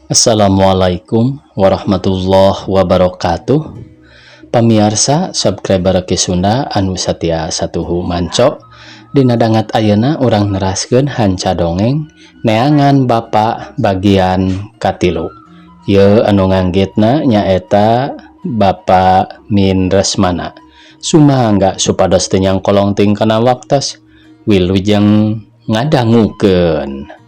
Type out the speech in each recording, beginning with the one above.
Assalamualaikum warahmatullahi wabarakatuh. Pamiarsa subscriber Ki Sunda anu satia satuhu manco. Dina dangat ayeuna urang neraskeun hanca dongeng Neangan Bapa bagian katilu. Ye anu nganggitna nyaeta Bapak Min Resmana. Sumangga supados teu nyangkolong ting kana waktos. Wilujeng ngadangukeun.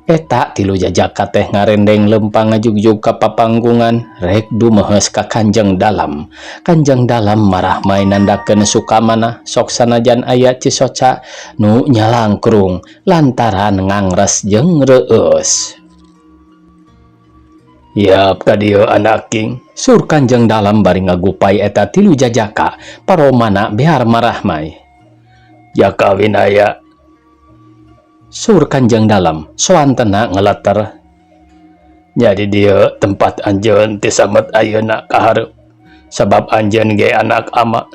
Eta tilu jajaka teh ngarendeng lempang ngajugjug ka papanggungan rek dumehes ka Kanjeng Dalam. Kanjeng Dalam marahmai nandakeun sukamana sok sanajan aya cisoca nu nyalangkrung lantaran ngangres jeung reueus. Yap ka dieu anak king, sur Kanjeng Dalam bari ngagupai eta tilu jajaka paromana behar marahmai. Jaka Winaya, Sur Kanjeng Dalam soantena ngeleter. Jadi dia tempat anjeun ti samet ayeuna ka hareup. Sabab anjeun ge anak ama.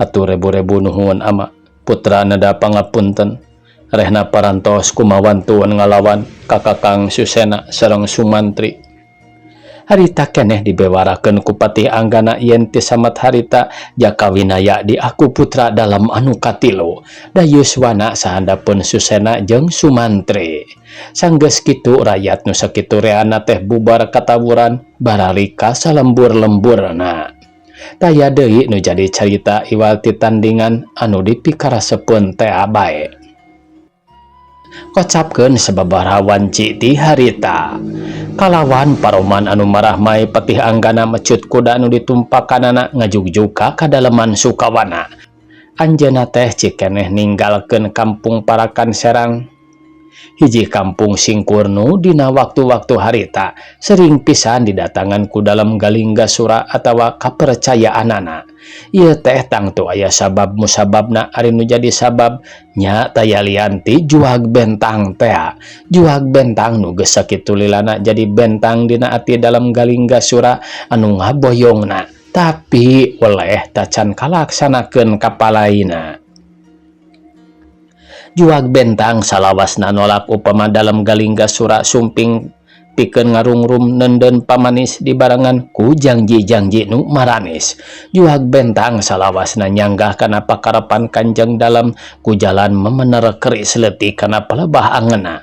Hatur rebu-rebu nuhun, Ama. Putra neda pangapunten. Rehna parantos kumawantuan ngalawan ka Kakang Susena sareng Sumantri. Harita keneh dibewarakeun ku Patih Anggana yen ti samet harita Jaka Winaya diaku putra dalem anu katilu da yuswana sahandapeun Susena jeung Sumantri. Sanggeus kitu rakyat nu sakitu reana teh bubar katawuran baralik ka salembur-lemburna. Taya deui nu jadi carita iwal ti tandingan anu dipikarasepeun tea bae. Kocapkeun sababaraha wanci ti harita. Kalawan paroman anu marahmai, Patih Anggana mecut kuda anu ditumpakanana ngajugjug ka kadaleman Sukawana. Anjeunna teh cikeneh ninggalkeun kampung Parakan Serang. Hiji kampung singkur nu dina waktu-waktu harita sering pisan didatangan ku Dalem Galinggasura atawa kapercayaanana. Ieu teh tangtu aya sabab musababna, ari nu jadi sabab nya taya lian ti Juag Bentang tea. Juag Bentang nu geus sakitu lilana jadi bentang dina ati Dalem Galinggasura anu ngaboyongna, tapi weleh tacan kalaksanakeun kapalaina. Juag Bentang salawasna nolak upama Dalem Galinggasura sumping pikeun ngarungrum neundeun pamanis dibarengan ku jangji-jangji nu maranis. Juag Bentang salawasna nyanggah kana pakarepan Kanjeng Dalem ku jalan memener keris leutik kana palebah angeunna.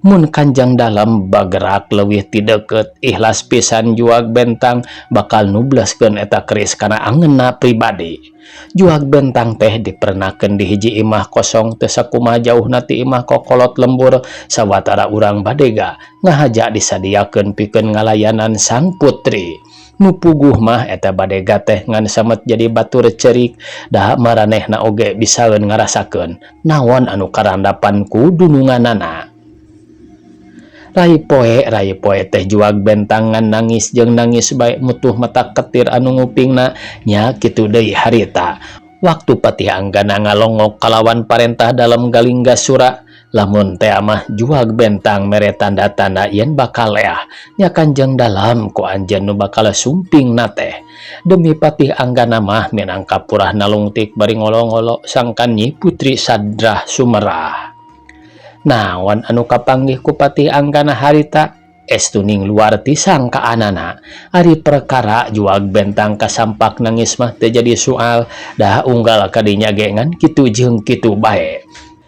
Mun Kanjeng Dalem bagerak leuwih ti deukeut, ikhlas pisan Juag Bentang bakal nubleskeun eta keris kana angeunna pribadi. Juag Bentang teh dipernakeun di hiji imah kosong teu sakumaha jauhna ti imah kokolot lembur, sawatara urang badega ngahaja disadiakeun pikeun ngalayanan sang putri. Nu puguh mah eta badega teh ngan samet jadi batur cerik, da maranehna oge bisaeun ngarasakeun naon anu karandapan ku dununganana. Rai poe rai poe teh Juag Bentang ngan nangis jeung nangis bae, mutuh mata ketir anu ngupingna. Nya kitu deui harita waktu Patih Anggana ngalongok kalawan parentah Dalem Galinggasura. Lamun tea mah Juag Bentang mere tanda-tanda yen bakal leah nya Kanjeng Dalam ku anjeun nu bakal sumping na teh. Demi Patih Anggana mah minangka purah nalungtik bari ngolo-ngolo sangkan Nyi Putri Sadrah Sumerah. Naon anu kapanggih ku Patih Anggana harita estuning luar ti sangkaanana. Ari perkara Juag Bentang kasampak nangis mah teu jadi soal, dah unggal kadinya ge ngan kitu jeung kitu bae.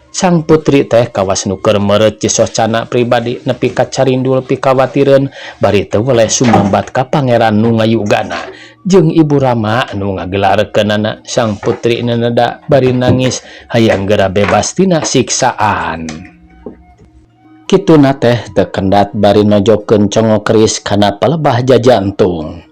Sang putri teh kawas nu keur meureut cisocana pribadi nepi ka carindul pikawatireun bari teu weleh sumambat ka pangeran nu ngayugana jeung ibu rama nu ngagelarkeunana. Sang putri neneda bari nangis hayang geura bebas tina siksaan. Kituna teh teu kendat bari nojokkeun congok keris kana palebah jajantung.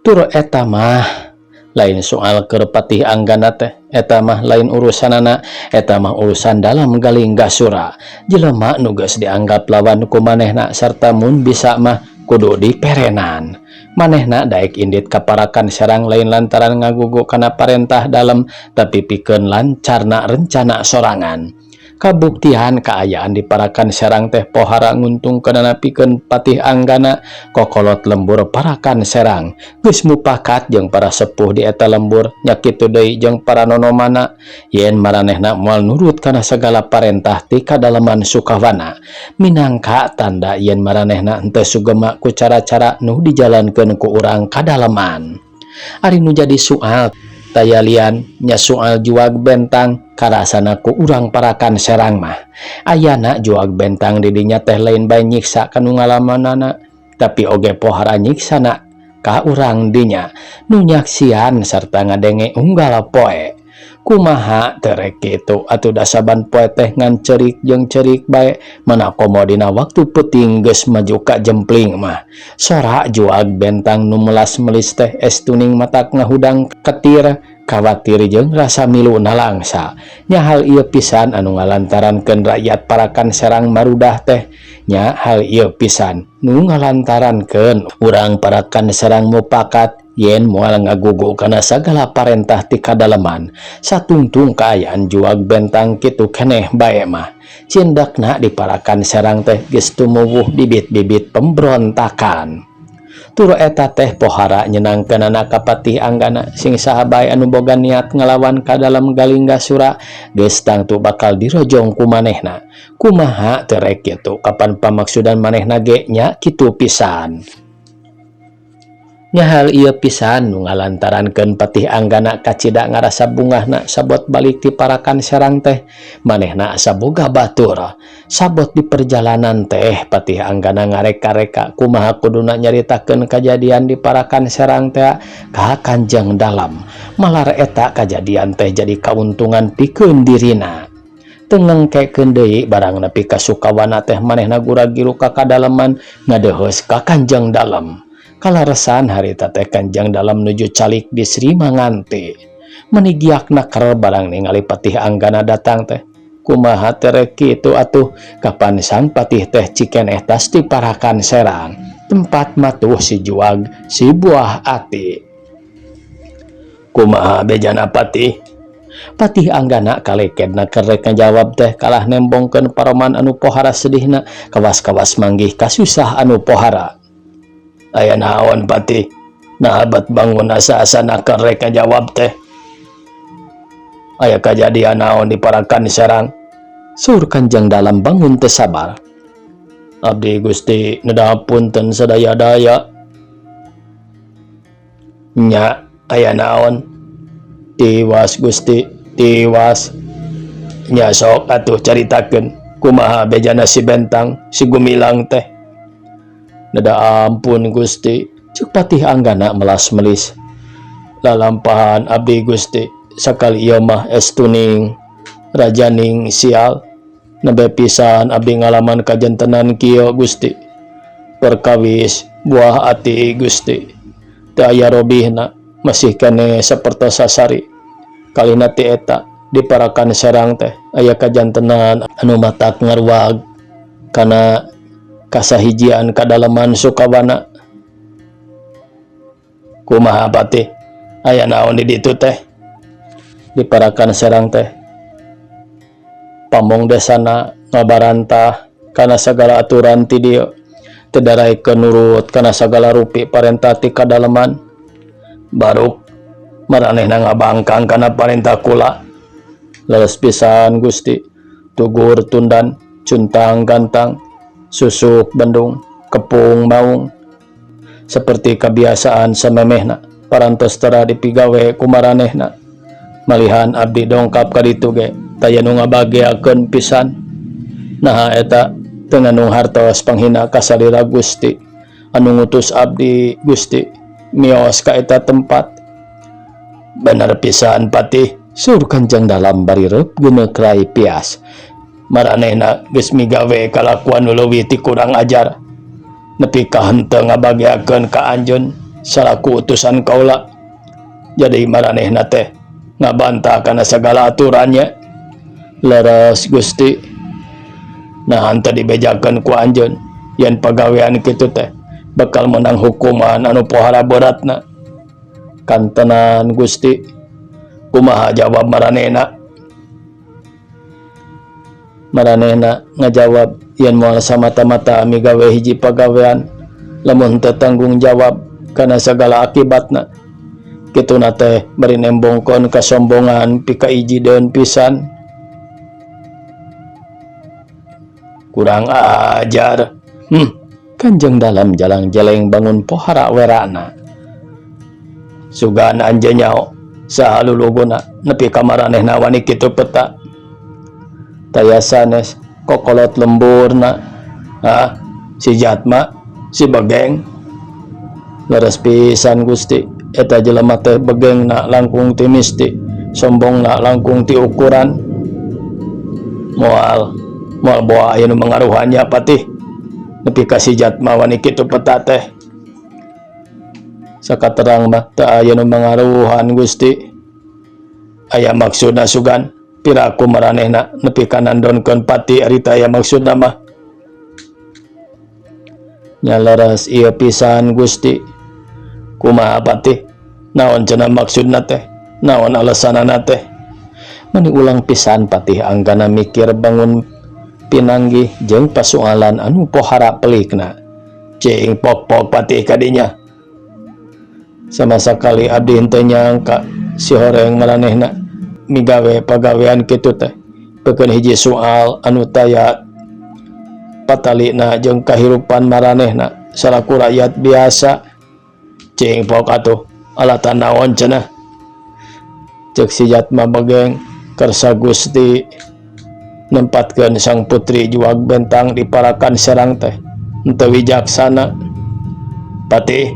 Tur eta mah lain soal keur Patih Anggana teh, eta mah lain urusanana, eta mah urusan Dalem Galinggasura. Jelema nu geus dianggap lawan ku manehna sarta mun bisa mah kudu diperenan. Manehna daek indit ka Parakan Serang lain lantaran ngagugu kana parentah dalem, tapi pikeun lancarna rencana sorangan. Kabuktian kaayaan di Parakan Serang teh pohara nguntungkeunana pikeun Patih Anggana. Kokolot lembur Parakan Serang geus mupakat jeung para sepuh di eta lembur, nya kitu deui jeung para nonomana, yen maranehna moal nurut kana sagala parentah ti kadaleman Sukawana, minangka tanda yen maranehna henteu sugema ku cara-cara nu dijalankeun ku urang kadaleman. Ari nu jadi soal taya lian nya soal Juag Bentang. Karasana ku urang Parakan Serang mah ayana Juag Bentang di dinya teh lain bae nyiksa kanu ngalamanana, tapi oge pohara nyiksana ka urang dinya nu nyaksian sarta ngadenge unggal poe. Kumaha teu rek kitu atuh, da saban poe teh ngan ceurik jeung ceurik bae, mana komo dina waktu peuting geus maju ka jempling mah. Sora Juag Bentang nu melas-melis teh estuning matak ngahudang ketir, kawatir jeung rasa milu nalangsa. Nya hal ieu pisan anu ngalantarankeun rakyat Parakan Serang marudah teh. Nya hal ieu pisan nu ngalantarankeun urang Parakan Serang mupakat yen moal ngagugu kana sagala parentah ti kadaleman, satungtung kaayaan Juag Bentang kitu keneh bae mah. Cindakna di Parakan Serang teh geus tumuwuh bibit-bibit pemberontakan. Tur eta teh pohara nyenangkeunana ka Patih Anggana. Sing saha bae anu boga niat ngalawan ka dalem Galingga Sura geus tangtu bakal dirojong ku manehna. Kumaha teu rek kitu, kapan pamaksudan manehna ge nya kitu pisan. Nya hal ieu pisan nu ngalantarankeun Patih Anggana kacida ngarasa bungahna sabot balik ti Parakan Serang teh manehna asa boga batur. Sabot di perjalanan teh Patih Anggana ngareka-reka kumaha kuduna nyaritakeun kajadian di Parakan Serang teh ka Kanjeng Dalem. Malar eta kajadian teh jadi kauntungan pikeun dirina. Teu ngengkekeun deui barang nepi ka Sukawana teh manehna gura-giru ka kadaleman ngadeuheus ka Kanjeng Dalem. Kalaresan harita teh Kanjeng Dalem nuju calik di Sri Manganti. Meni giakna ker barang ningali Patih Anggana datang teh. Kumaha teu rek kitu atuh, kapan sang patih teh cikeneh tas ti Parakan Serang, tempat matuh si Juag si buah ati. Kumaha bejana, Patih? Patih Anggana kalekedna keur rek ngajawab teh kalah nembongkeun paroman anu pohara sedihna kawas-kawas manggih kasusah anu pohara. Aya naon, Patih? Naha bet bangun asa-asana keur rek ngajawab teh? Aya kajadian naon di Parakan Serang? Saur Kanjeng Dalem bangun teu sabar. Abdi, Gusti, nedah punten sadaya-daya. Nya, aya naon? Tiwas, Gusti, tiwas. Nya sok atuh caritakeun kumaha bejana si Bentang, si Gumilang teh. Neda ampun, Gusti, cek Patih Anggana melas-melis. Lalampahan abdi, Gusti, sakali ieu mah estuning rajaning sial. Nembe pisan abdi ngalaman kajantenan kieu, Gusti. Perkawis buah ati, Gusti. Teu aya robihna, masih keneh sapertos sasari. Kalina ti eta di Parakan Serang teh aya kajantenan anu matak ngaruag kana kasahijian kadaleman Sukawana. Kumaha, Patih? Aya naon di ditu teh? Di Parakan Serang teh pamong desana ngabarantah kana sagala aturan ti dieu, teu daraekeun nurut kana sagala rupi parentah ti kadaleman. Baruk maranehna ngabangkang kana parentah kula? Leres pisan, Gusti. Tugur tundan, cuntang gantang, susuk bendung, kepung maung, seperti kebiasaan samemehna parantos tara dipigawe ku maranehna. Malihan abdi dongkap ka ditu ge taya nu ngabageakeun pisan. Naha eta teu ngandung hartos panghina ka salira Gusti anu ngutus abdi, Gusti, mios ka eta tempat? Bener pisan, Patih, saur Kanjeng Dalem bari reup geuneuk rai pias. Maranehna geus migawe kalakuan nu leuwih ti kurang ajar nepi ka henteu ngabageakeun ka anjeun salaku utusan kaula. Jadi maranehna teh ngabantah kana sagala aturannya? Leres, Gusti. Nah, henteu dibejakeun ku anjeun yen pagawean kitu teh bakal menang hukuman anu pohara beratna? Kantenan, Gusti. Kumaha jawab maranehna? Maranehna ngajawab yen moal samata-mata migawe hiji pagawean lamun teu tanggung jawab kana sagala akibatna. Kituna teh bari nembongkeun kasombongan pikaijideun pisan. Kurang ajar. Kanjeng dalam jalang jeleng bangun pohara werana. Sugan anjeun nyaho saha luluguna nepi ka maranehna wani kitu peta. Taya sanes kokolot lemburna. Ah, si Jatma, si Begeng. Leres pisan Gusti, eta jelema teh begengna langkung ti misti, sombongna langkung ti ukuran. Moal, moal boa aya nu mangaruhan nya patih. Nepi ka si Jatma wani kitu peta teh. Sakaterang mah teu aya nu mangaruhan Gusti. Aya maksudna sugan. Piraku maranehna nepi ka nandonkeun pati ari teu aya maksudna mah. Nya leres ieu pisan Gusti. Kumaha patih? Naon cenah maksudna teh? Naon alesanana teh? Mani ulang pisan patih anggana mikir bangun pinanggih jeung pasualan anu pohara pelikna. Cing pok-pok patih kadinya. Sama sakali abdi henteu nyangka si horeng maranehna migawe pagawean kitu teh peukeun hiji soal anu taya patalina jeung kahirupan maranehna salaku rakyat biasa. Cing pok atuh alatan naon cenah. Ceuk si Jatma Begeng kersa Gusti nempatkeun sang putri Juag Bentang di parakan serang teh henteu wijaksana. Patih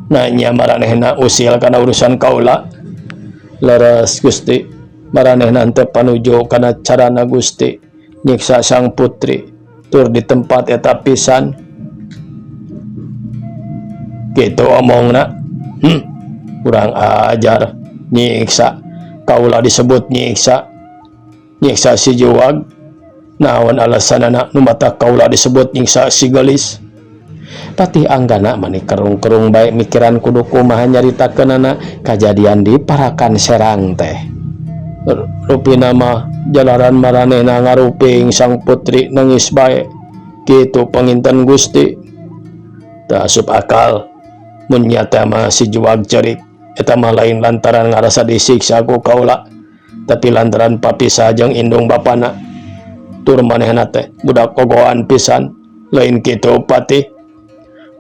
nanya maranehna usil kana urusan kaula. Leres Gusti maranehna henteu panuju kana carana Gusti nyiksa sang putri tur di tempat eta pisan. Kitu omongna. Kurang ajar nyiksa kaula disebut nyiksa. Nyiksa si Juag. Naon alasanana nu matak kaula disebut nyiksa si geulis. Patih Anggana mani kerung-kerung bae mikiran kudu kumaha nyaritakeunana kajadian di parakan serang teh. Rupina mah jalaran maranehna ngaruping sang putri nangis bae. Kitu panginten Gusti. Teu asup akal mun nyata mah si Juag cerik eta mah lain lantaran ngarasa disiksa ku kaula tapi lantaran papisah jeung indung bapana. Tur manehna teh budak kogoan pisan lain kitu patih.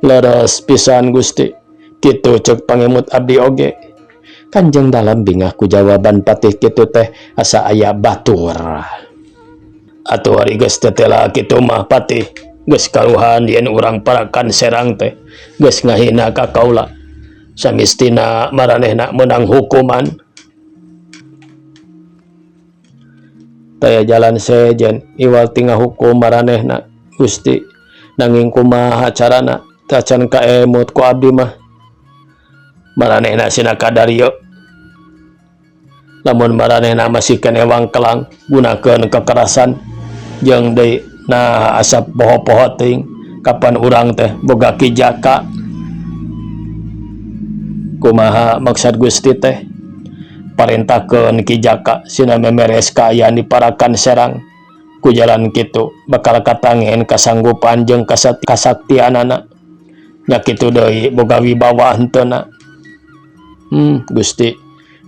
Leres pisan Gusti. Kitu ceuk pangemut abdi oge. Kanjeng dalam bingah ku jawaban patih kitu teh asa aya batur. Atuh ari geus tetela kitu mah patih. Geus karuhan yen urang parakan serang teh geus ngahina ka kaula. Samistina maranehna meunang hukuman. Taya jalan sejen iwal ti ngahukum maranehna Gusti. Nanging kumaha carana tacan kaemut ku abdi mah. Maranehna sina kadarieu. Lamun maranehna masih keneh wangkelang gunakeun kekerasan jeung deui nah asap poho-poho teuing kapan urang teh boga Ki Jaka. Kumaha maksud Gusti teh? Parentahkeun Ki Jaka sina memeres kaayaan di parakan serang. Ku jalan kitu bakal katangen kasanggupan jeung kasaktianana. Nya kitu deui boga wibawa henteuna. Gusti,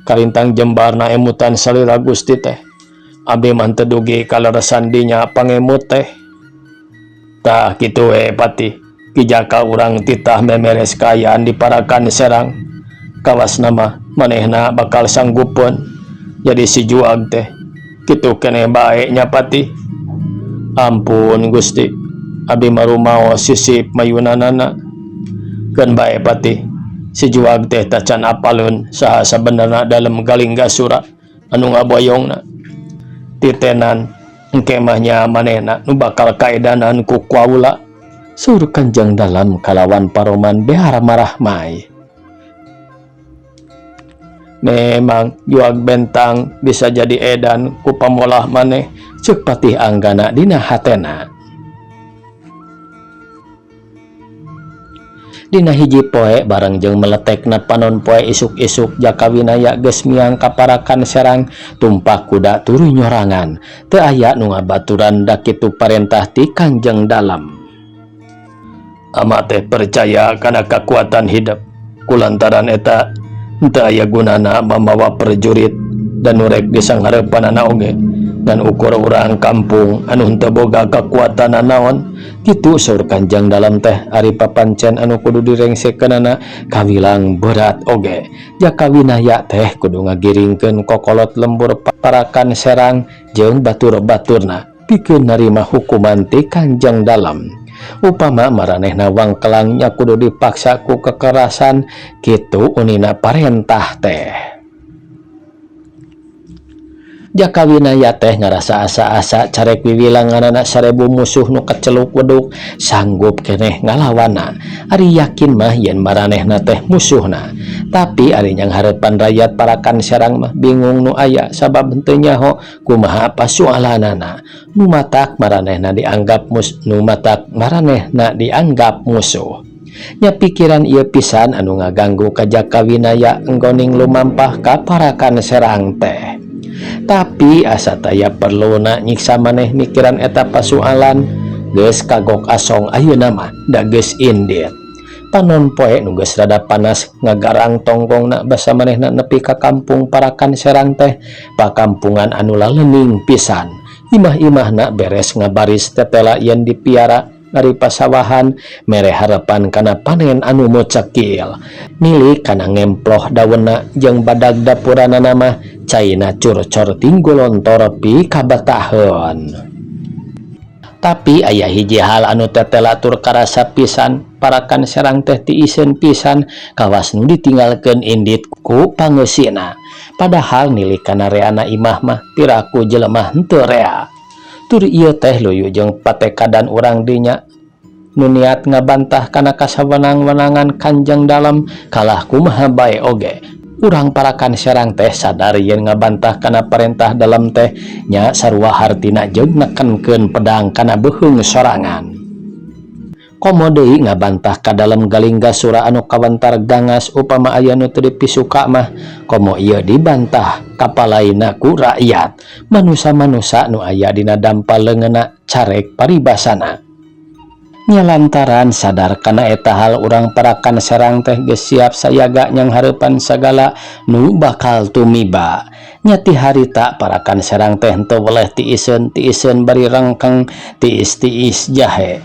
kalintang jembarna emutan salira Gusti teh. Abdi mah teu dugi kaleresan dinya pangemut teh. Tah kitu we patih. Ki Jaka urang titah memeres kaayaan di parakan serang. Kawasna mah manehna bakal sanggupeun jadi si Juag teh. Kitu keneh bae nya patih. Ampun Gusti, abdi mah rumaos sisip mayunanana. Keun bae patih. Si Juag teh tacan apaleun saha sabenerna dalem Galinggasura anu ngaboyongna. Titenan engke mah nya manehna nu bakal kaedanan ku kaula. Saur Kanjeng Dalam kalawan paroman behar marah mai. Memang Juag Bentang bisa jadi edan ku pamolah maneh ceuk Patih Anggana dina hatena. Dina hiji poe bareng jeung meletekna panon poe isuk-isuk Jaka Winaya geus miang ka Parakan Serang tumpak kuda tuluy nyorangan. Teu aya nu ngabaturan da kitu parentah ti Kangjeng Dalem. Ama teh percaya kana kakuatan hidep kulantaran eta henteu aya gunana mamawa prajurit dan nu rek disanghareupanana oge ngan ukur urang kampung anu henteu boga kakuatan nanaon kitu saur Kanjeng Dalem teh ari papancen anu kudu direngsekeunana kawilang berat oge. Jaka Winaya teh kudu ngagiringkeun kokolot lembur Parakan Serang jeung batur-baturna pikeun narima hukuman ti Kanjeng Dalem. Upama maranehna wangkelang nya kudu dipaksa ku kekerasan kitu unina parentah teh. Jaka Winaya teh ngarasa asa-asa carek wiwilanganana 1000 musuh nu kaceluk weduk sanggup keneh ngalawanna. Ari yakin mah yen maranehna teh musuhna. Tapi ari nyanghareupan rayat Parakan Serang mah bingung nu aya sabab henteu nyaho kumaha pasualanana. Nu matak maranehna dianggap mus nu matak maranehna dianggap musuh. Nya pikiran ieu pisan anu ngaganggu ka Jaka Winaya enggoning lumampah ka Parakan Serang teh. Tapi asa taya perluna nyiksa maneh mikiran eta pasualan geus kagok asong ayeuna mah da geus indit. Panon poe nu geus rada panas ngagarang tonggongna basa manehna nepi ka kampung Parakan Serang teh pakampungan anu lalening pisan. Imah-imahna beres ngabaris tetela yen dipiara ari pasawahan mere harapan kana panen anu mocakil. Milik kana ngemploh daunna jeung badag dapuranana mah caina curcor tinggolontor pi kabataheun. Tapi aya hiji hal anu tetela tur karasa pisan Parakan Serang teh tiiseun pisan kawas nu ditinggalkeun indit ku pangeusina. Padahal nilik kana reana imah mah piraku jelema henteu rea. Tur ieu teh luyu jeung patekadan urang dinya nu niat ngabantah kana kasawenang-wenangan Kanjeng Dalem kalah kumaha bae oge. Urang Parakan Serang teh sadar yen ngabantah kana parentah dalem teh nya sarua hartina jeung nekenkeun pedang kana beuheung sorangan. Komo deui ngabantah ka dalem Galinggasura anu kawentar gangas upama aya nu teu dipisuka mah komo ieu dibantah kapalaina ku rakyat manusa-manusa nu aya dina dampal leungeunna carek paribasana. Nya lantaran sadar kana eta hal urang Parakan Serang teh geus siap sayaga nyanghareupan sagala nu bakal tumiba. Nya ti harita Parakan Serang teh henteu weleh tiiseun tiiseun bari rengkeng tiis-tiis jahe.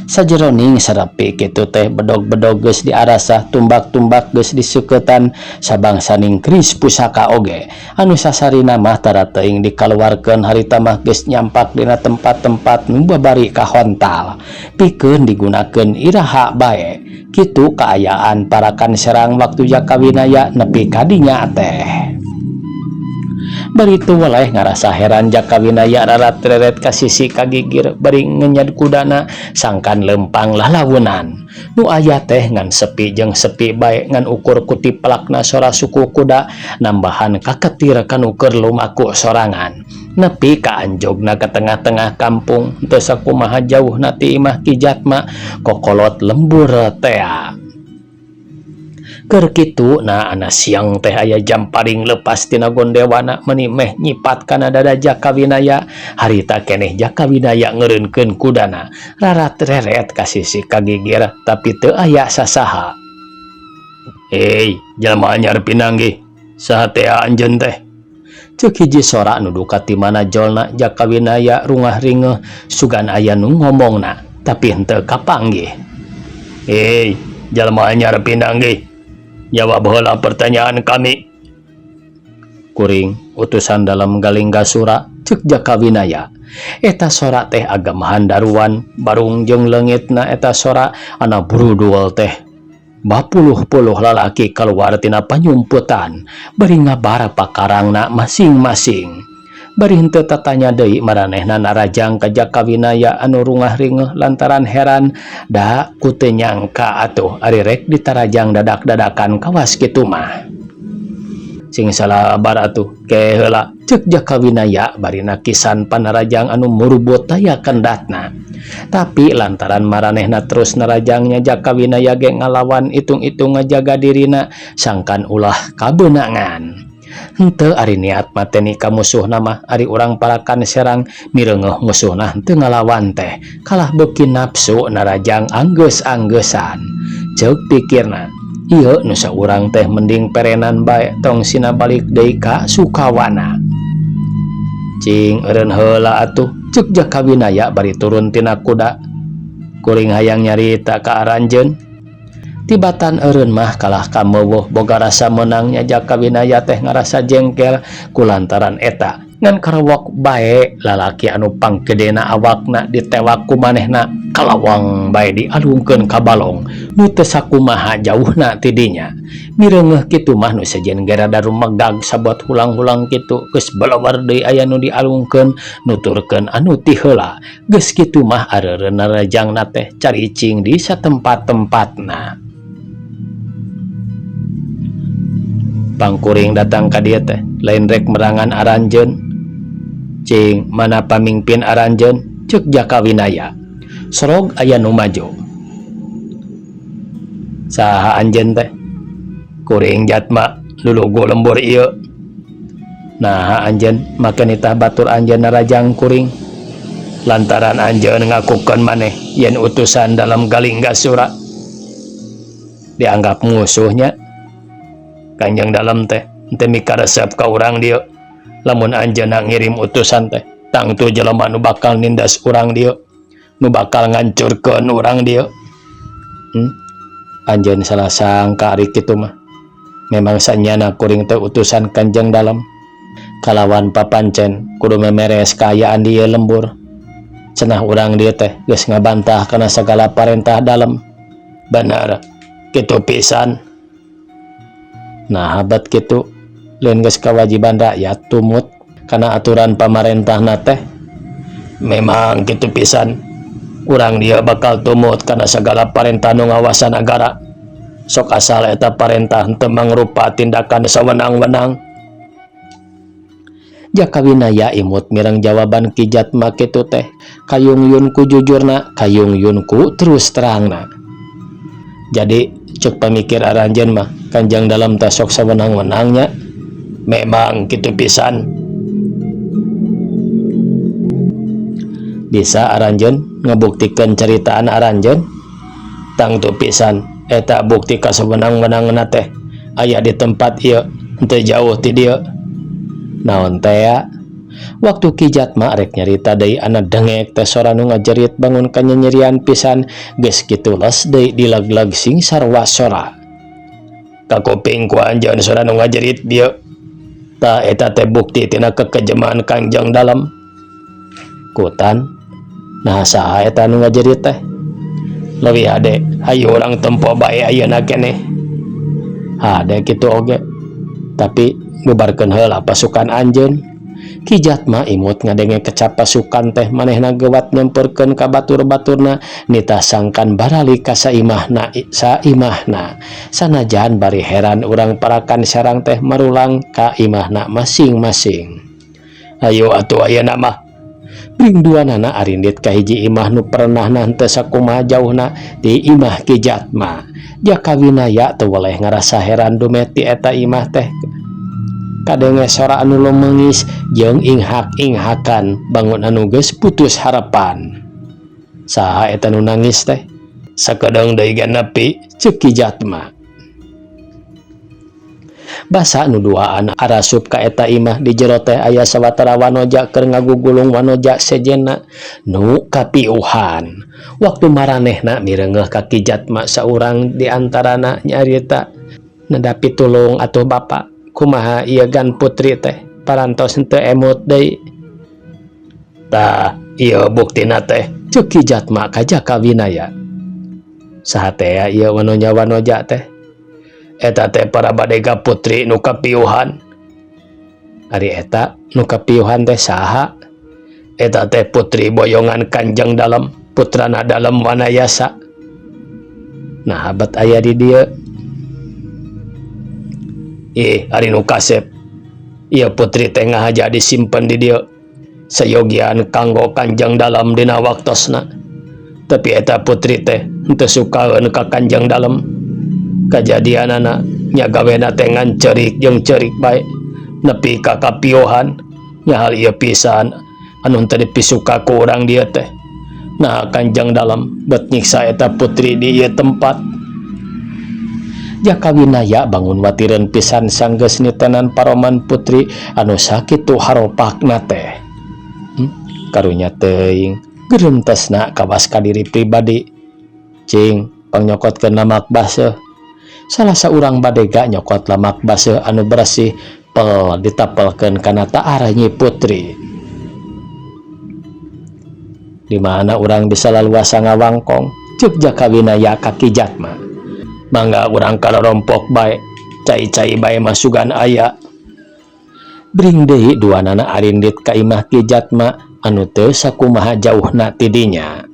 Sajeroning sarepi kitu teh bedog-bedog geus diarasah tumbak-tumbak geus diseuketan sabangsaning keris pusaka oge anu sasarina mah tara teuing dikaluarkeun harita mah geus nyampak dina tempat-tempat nu babari kahontal pikeun digunakeun iraha bae. Kitu kaayaan Parakan Serang waktu Jaka Winaya nepi ka dinya teh. Bari teu weleh ngarasa heran Jaka Winaya rarat reret ka sisi kagigir bari ngenyad kudana sangkan lempang lalawunan. Nu aya teh ngan sepi jeung sepi bae ngan ukur kutiplakna sora suku kuda nambahan kaketir kanu keur lumaku sorangan. Nepi ka anjogna ka tengah-tengah kampung teu sakumaha jauhna ti imah Ki Jatma kokolot lembur tea. Keur kitu na ana siang teh aya jamparing lepas tina gondewana meuni meh nyipat kana dada Jaka Winaya. Harita keneh Jaka Winaya ngeureunkeun kudana rarat reret ka sisi kagigir tapi teu aya sasaha. Hei jalma anyar pinanggih saha tea anjeun teh? Ceuk hiji sora nu duka ti mana jolna. Jaka Winaya rungah ringeuh sugan aya nu ngomongna tapi henteu kapanggih. Hei jalma anyar pinanggih, jawab heula pertanyaan kami. Kuring utusan dalem Galinggasura, ceuk Jaka Winaya. Eta sora teh agamahan daruan barung jeung leungitna eta sora ana burudul teh bapuluh-puluh lalaki keluar tina panyumputan bari ngabar pakarangna masing-masing. Bari henteu tatanya deui maranehna narajang ka Jaka Winaya anu rungah ringeuh lantaran heran da ku teu nyangka atuh ari rek ditarajang dadak-dadakan kawas kitu mah. Sing salabar atuh ke heula cek Jaka Winaya bari nakisan panarajang anu murubut taya kendatna. Tapi lantaran maranehna terus narajangnya Jaka Winaya ge ngalawan itung-itung ngajaga dirina sangkan ulah kabeunangan. Henteu ari niat mah teh ka musuhna mah ari urang parakan serang mireungeuh musuhna henteu ngalawan teh kalah beuki nafsu narajang anggeus-anggeusan. Ceuk pikirna ieu nu saurang teh mending perenan bae tong sina balik deui ka Sukawana. Cing eureun heula atuh ceuk Jaka Winaya bari turun tina kuda. Kuring hayang nyarita ka aranjeun. Tibatan eureun mah kalah kameuweuh boga rasa meunangnya Jaka Winaya teh ngarasa jengkel kulantaran eta ngan karewok bae lalaki anu panggedena awakna ditewak ku manehna kalawang bae dialungkeun ka balong nu teu sakumaha jauhna ti dinya. Mireungeuh kitu mah nu sejen ge rada rumegag sabot hulang-hulang kitu geus balawar deui aya nu dialungkeun nuturkeun anu ti heula geus kitu mah areureun narajangna teh caricing di satempat-tempatna. Pangkuring datang ka dieu teh lain rek merangan aranjeun. Cing mana pamingpin aranjeun ceuk Jaka Winaya. Sorog aya nu maju. Saha anjeun teh? Kuring Jatma lulugu lembur ieu. Naha anjeun make nitah batur anjeun narajang kuring. Lantaran anjeun ngakukeun maneh yen utusan dalam Galinggasura. Dianggap musuhnya. Kanjeng dalem teh henteu mikaresep ka urang dieu. Lamun anjeunna ngirim utusan teh tangtu jelema nu bakal nindas urang dieu, nu bakal ngancurkeun urang dieu. Anjeun salah sangka ari kitu mah. Memang sanyana kuring teh utusan Kanjeng Dalem. Kalawan papancen kudu memeres kaayaan dieu lembur. Cenah urang dieu teh geus ngabantah kana sagala parentah dalem. Bener, kitu pisan. Nah, habat kitu lain geus kewajiban rakyat tumut kana aturan pamarentahna teh. Memang kitu pisan. Urang dieu bakal tumut kana sagala parentah nu ngawasan nagara. Sok asal eta parentah henteu mangrupa tindakan sawenang-wenang. Jaka Winaya imut mireng jawaban Ki Jatma kitu teh. Kayung yun ku jujurna, kayung yun ku terus terangna. Jadi cek pamikir aranjeun mah Kanjeng Dalem teh sok sawenang-wenangnya. Memang kitu pisan. Bisa aranjeun ngabuktikeun ceritaan aranjeun? Tangtu pisan eta bukti kasawenang-wenangna teh aya di tempat ieu henteu jauh ti dieu. Naon teh ya? Waktu Ki Jatma rek nyarita deui ana dengek teh sora nu ngajerit bangun kanyanyerian pisan geus kitu les deui dileg-leg sing sarua sora. Kakuping ku anjeun sora nu ngajerit dieu. Tah eta teh bukti tina kekejeman Kanjeng Dalem. Kutan nah saha eta nu ngajerit teh? Leuwih hade hayu urang tempo bae ayeuna keneh. Hade kitu oge. Tapi bubarkeun heula pasukan anjeun. Ki Jatma imut ngadenge kecap pasukan teh manehna geuwat nyamperkeun ka batur-baturna nitah sangkan baralik ka saimahna saimahna. Sanajan bari heran urang parakan sarang teh marulang ka imahna masing-masing. Ayo atuh ayeuna mah. Bring duanana arindit ka hiji imah nu pernahna henteu sakumaha jauhna ti imah Ki Jatma. Jaka Winaya teu weleh ngarasa heran dumeh ti eta imah teh kadenge sora anu lumengis jeung inghak-inghakan bangun anu geus putus harapan. Saha eta nu nangis teh? Sakedeung deui ge nepi ceuk Ki Jatma. Basa nu duaan arasup ka eta imah di jero teh aya sawatara wanoja keur ngagugulung wanoja sejenna nu kapiuhan. Waktu maranehna mireungeuh ka Ki Jatma saurang di antarana nyarita nadapi tulung atuh bapa kumaha ieu gan putri teh parantos henteu emut deui. Tah ieu buktina teh ceuk Ki Jatma ka Jaka Winaya. Saha teh ieu wanoja-wanoja teh? Eta teh para badega putri nu kapiuhan. Ari eta nu kapiuhan teh saha? Eta teh putri boyongan Kanjeng Dalem, putrana Dalem Wanayasa. Nah, habat aya di dieu. Ih, ari nu kasep. Ieu putri teh ngahaja disimpen di dieu. Sayogian kanggo Kanjeng Dalem dina waktosna. Tapi eta putri teh henteu sukaeun ka Kanjeng Dalem. Kajadianana nya gawena teh ngan ceurik jeung ceurik bae. Nepi ka kapiohan. Nya hal ieu pisan anu henteu dipisuka ku urang dieu teh. Nah, Kanjeng Dalem bet nyiksa eta putri di ieu tempat. Jaka Winaya bangun watireun pisan sanggeus nitenan paroman putri anu sakitu haropakna teh. Karunya teuing gerentesna kawas ka diri pribadi. Cing, pangnyokotkeun lamak baseuh. Salah saurang badega nyokot lamak baseuh anu beresih pel ditapelkeun kana taar Nyi Putri. Di mana urang bisa laluasa ngawangkong, ceuk Jaka Winaya ka Ki Jatma. Mangga urang karorompok bae, cai-cai bae mah sugan aya. Bring deui duanana arindit ka imah Ki Jatma anu teu sakumaha jauhna ti dinya.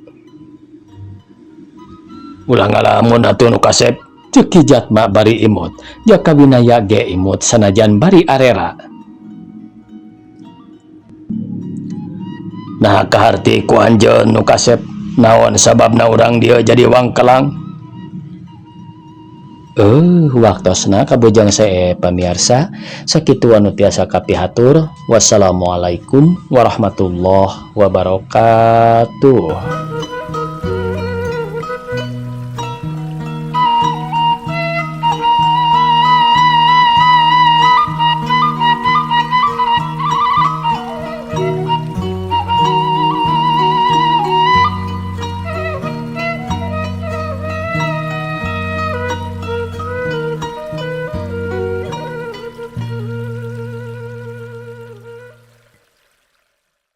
Ulah ngalamun atuh nu kasep, ceuk Ki Jatma bari imut. Jaka Winaya ge imut sanajan bari arera. Naha kaharti ku anjeun nu kasep, naon sababna urang dieu jadi wangkelang? Waktosna kabujang see pamiarsa, sakitu anu tiasa kapihatur. Wassalamualaikum warahmatullahi wabarakatuh.